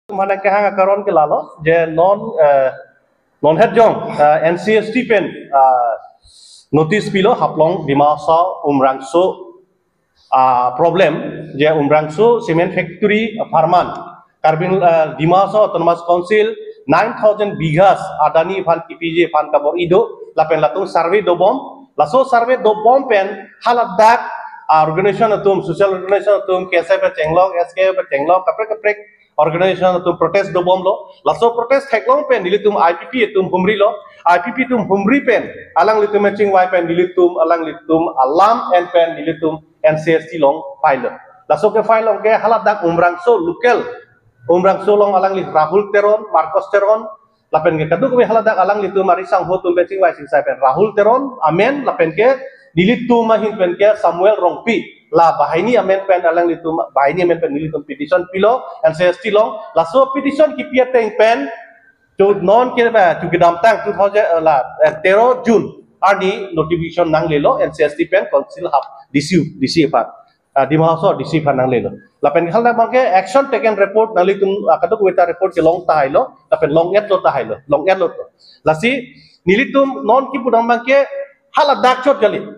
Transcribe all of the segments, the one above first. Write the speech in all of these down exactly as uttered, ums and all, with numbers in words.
Mane kehang akaron ke lalo, je non, eh, non het jong, eh, N C S T pen, eh, notice pilo Haflong Dima Hasao Umrangso, ah, problem, je Umrangso Cement Factory apharman Karbi, eh, Dima Hasao Autonomous Council nine thousand bighas Adani aphan kipiji aphan kabor-i do, lapen latum survey dobom, laso survey dobom pen haladak, ah, organization atum, social organization atum, K S A P chenglok, S K P chenglok, kaprek kaprek organization atum protest dobomlo. Laso protest theklong pen nelitum I P P atum humrilo. I P P atum humri pen alanglitum chingvai pen nelitum, alanglitum alam en pen nelitum N C S T along file lo. Laso ke file along ke haladak Umrangso local, Umrangso along alangli Rahul Teron, Marcos Teron, lapen ke kadokave haladak alanglitum ari sangho atum pen chingvai chingsai pen Rahul Teron amen, lapen ke nelitum ahin pen ke Samuel Rongpi, la banghini amen pen alanglitum, banghini amen pen nelitum petition pilo N C S T along. Laso petition kipi ateng pen, to non ke ba, to kedamtang two thousand, eh, la, eh, tero June arni notification nanglelo N C S T pen council hap D C, D C aphan, ah, Dima Hasao D C aphan nanglelo. Lapen haladak abangke action taken report nanglitum, ah, kadokave ta report kelong tahailo, lapen long-etlo tahailo, long-etlo to. Lasi nelitum non kipu abangke haladak chot kali.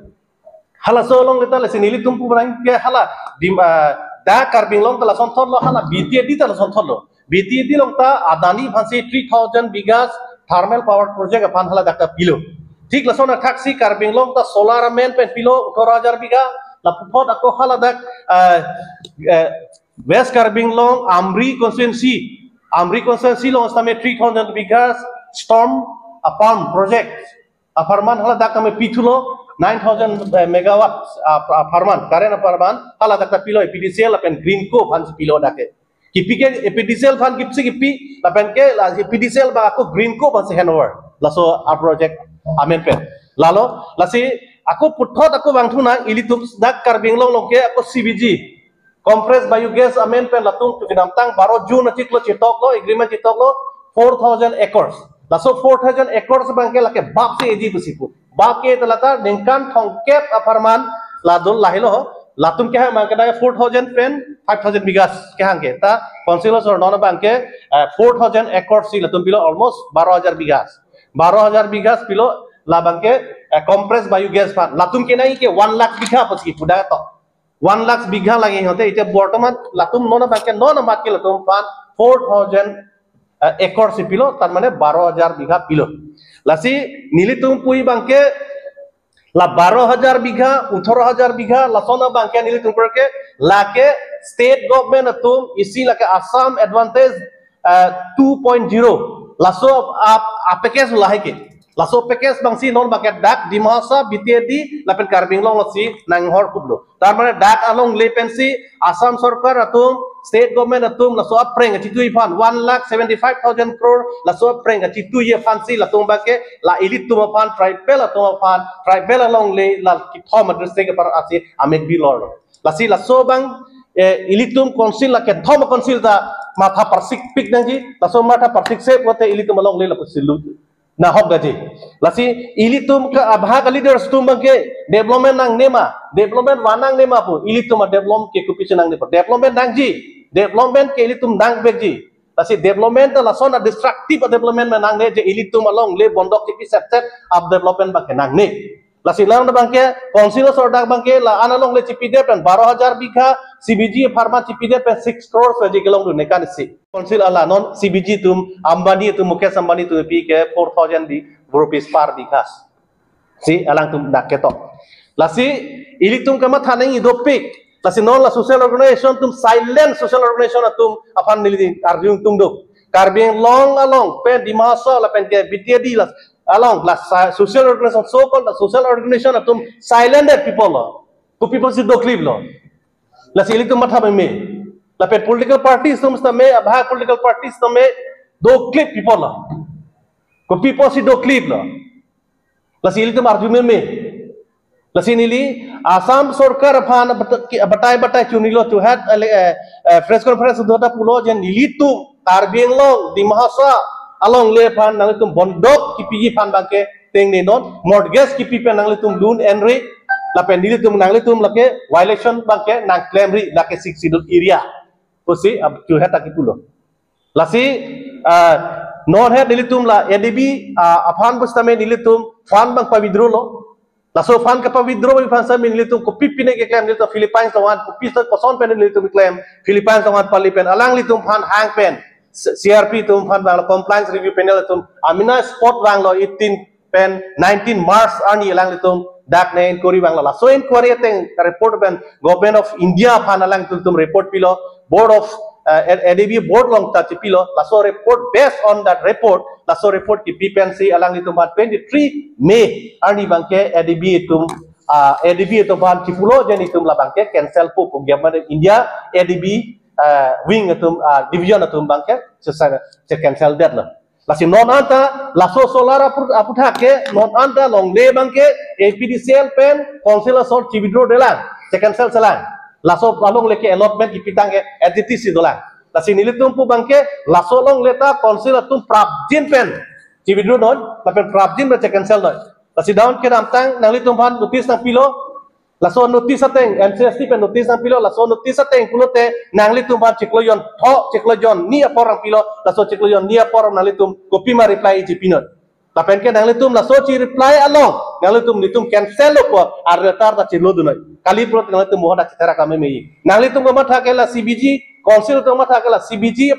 Halaso along kita lasi nelitum pu abangke hala Dim-, ah, dak Karbi Anglong ta lasonthotlo, hala B T A D ta lasonthotlo. B T A D along ta Adani aphansi three thousand bighas thermal power project aphan haladak ta pilo. Thik lason athaksi Karbi Anglong ta solar amen pen pilo othoro hajar bigha, laputhot ako haladak, ah, eh, West Karbi Anglong Amri constituency, Amri constituency along sitame three thousand bighas storm, ah, pump project apharman haladak tame pithulo nine thousand, eh, megawatts, ah, apharman, current apharman haladak ta pilo A P D C L lapen Greenko aphansi pilo dak ke. Kipi ke A P D C L aphan kipisi kipi, lapen ke la A P D C L abang ako Greenko aphansi handover. Laso a project amen pen. Lalo, lasi ako puthot ako vangthu nang, ilitum dak Karbi Anglong along ke ako C B G, compressed biogas amen pen latum to kedamtang baro June achiklo chitoklo, agreement chitoklo, four thousand acres. Laso four thousand acres abangke lake bapsi eji pusi pu. Bap ke ta lata ningkan thomkep apharman la dol lahelo ho. Latum kehang abangke dak four thousand pen five thousand bighas kehang ke. Ta council asor non abangke, eh, four thousand acres si latum pilo, almost baro hajar bighas. Baro hajar bighas pilo labangke, eh, compressed biogas aphan. Latum kenai ke one lakh bigha pusi pu dak to. One lakh bigha lagi hote, ite bortoman latum non abangke non amat ke latum aphan four thousand, eh, acres si pilo, tar mane baro hajar bigha pilo. Lasi nelitum pu abangke la baro hajar bigha, othoro hajar bigha, lason abangke nelitum pu ke, lake state government atum isi lake Assam Advantage, eh, two point zero. Laso ap, a package lahai ke. Laso package abangsi non abangke dak Dima Hasao, B T A D, lapen Karbi Anglong lasi nanghor kuplo. Tar mane dak alongle pensi Assam sorkar atum, state government atum laso aphreng kachitui aphan one lakh seventy five thousand crore, laso aphreng kachitui aphansi latum abangke la ilitum aphan, tribal atum aphan, tribal alongle la kethom district apar asi amek bilor. Lasi laso abang, eh, ilitum council la kethom council ta matha parsik pik nangji, laso matha parsik se pulote ilitum alongle lapusi lut nahok daji. Lasi ilitum ke abha ke leaders atum abangke development nangne ma, development van nangne ma pu, ilitum a development ke kopisi nangne pu. Development nangji, development ke ilitum nangvekji. Lasi development ta lason a destructive a development ma nangne, je ilitum alongle bondok chipi setset a development abangke nangne. Lasi lang abangke council asor dak abangke la-an alongle chipidet pen baro hajar bigha, C B G apharman chipidet pen six crores aji kelongdun ningkan isi. Council ala non C B G atum, Ambani atum, Mukesh Ambani atum pi ke four thousand di rupees per bigha. Si alangtum dak ketok. Lasi ilitum kamatha nangji dopik. Lasi non la social organization atum, silent social organization atum aphan neli arjudun tung do. Karbi Anglong along pen Dima Hasao lapen ke B T A D la along la sa-, social organization, so called la social organization atum silent people lo. Kopi pusi dokliplo. Lasi ilitum matha meme. Lapen political parties atum sitame, abha political parties sitame doklip people lo. Kopi pusi dokliplo. Lasi ilitum arju meme. Lasi neli Assam sorkar aphan bat-, ki-, batai batai chunilo tuhat ale, eh, eh, press conference do ta pulo je nelitum Karbi Anglong, Dima Hasao alongle aphan nanglitum bondok kipiji aphan abangke tengne non, mortgage kipi pen nanglitum loan enri, lapen nelitum nanglitum lake violation abangke nangklemri, lake Sixth Schedule area pusi ab tuhat ta kipulo. Lasi, ah, non het nelitum la A D B, ah, aphan pusitame nelitum fund abang pa-withdraw lo. Laso fund kapa-withdraw aphan sitame nelitum kopi pine keklem, nelitum Philippines along an, kopi sa koson pen nelitum keklem, Philippines along an pali pen, alanglitum aphan hang pen, C-, C R P atum aphan vanglo, compliance review panel atum, amina spot vanglo eighteen pen nineteen March arni alanglitum dak ne inquiry vanglo. Laso inquiry ateng report pen Government of India aphan alangtum report pilo, Board of, uh, A D B board along ta chipilo. Laso report, based on that report, laso report kipi pensi alanglitum aphan twenty-three May arni abangke A D B atum, uh, A D B atum aphan chipulo je nelitum labangke cancel po pu Government of India A D B, uh, wing atum, uh, division atum abangke che, che cancel detlo. Lasi non anta laso solar apu-, aputhak ke, non anta longle abangke A P D C L pen council asor chi-withdraw detlang, che cancel selang. Laso alongle ke allotment kipi tangke as it is dolang. Lasi nelitum pu abangke laso alongle ta council atum prapjin pen chi-withdraw non, lapen prapjin pen che cancel non. Lasi down kedamtang nanglitum aphan notice nangpilo, laso notice ateng, M C S T pen notice nangpilo, laso notice ateng pulote nanglitum aphan chiklo jon tho, chiklo jon ni apor nangpilo, laso chiklo jon ni apor nanglitum kopima reply iji pinon. Lapen ke nanglitum laso chi-reply along nanglitum nelitum cancel lo pu arletar ta chilo dunoi. Kali pulote nanglitum mohon achitherak kami mei. Nanglitum kamatha ke la C B G, council atum kamatha ke la C B G,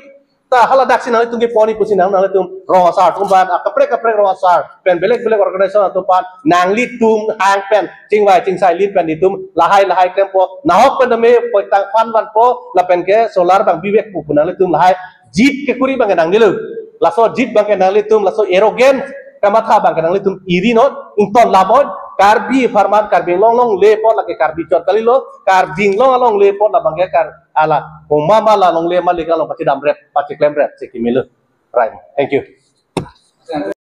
ta hala daksi nanglitum keponi pusi nang, nanglitum rong asar atum aphan, akaprek kaprek rong asar pen belek belek organization atum aphan nanglitum hang pen chingvai chingsai lin pen nelitum lahai lahai klempo, nahok pen tame poitang fund vanpo, lapen ke solar abang bivek pu pu nanglitum lahai jit kekuri abangke nangnelo. Laso jit abangke nanglitum, laso arrogant kamatha abangke nanglitum iri non, ington lamon, Karbi apharman, Karbi Anglong alongle apot lake Karbi chot kalilo, Karbi Anglong alongle apot labangke Kar-, ala, koma ma la longle ma lika long pachidam rep, pachiklem rep, si kimilo. Right. Thank you.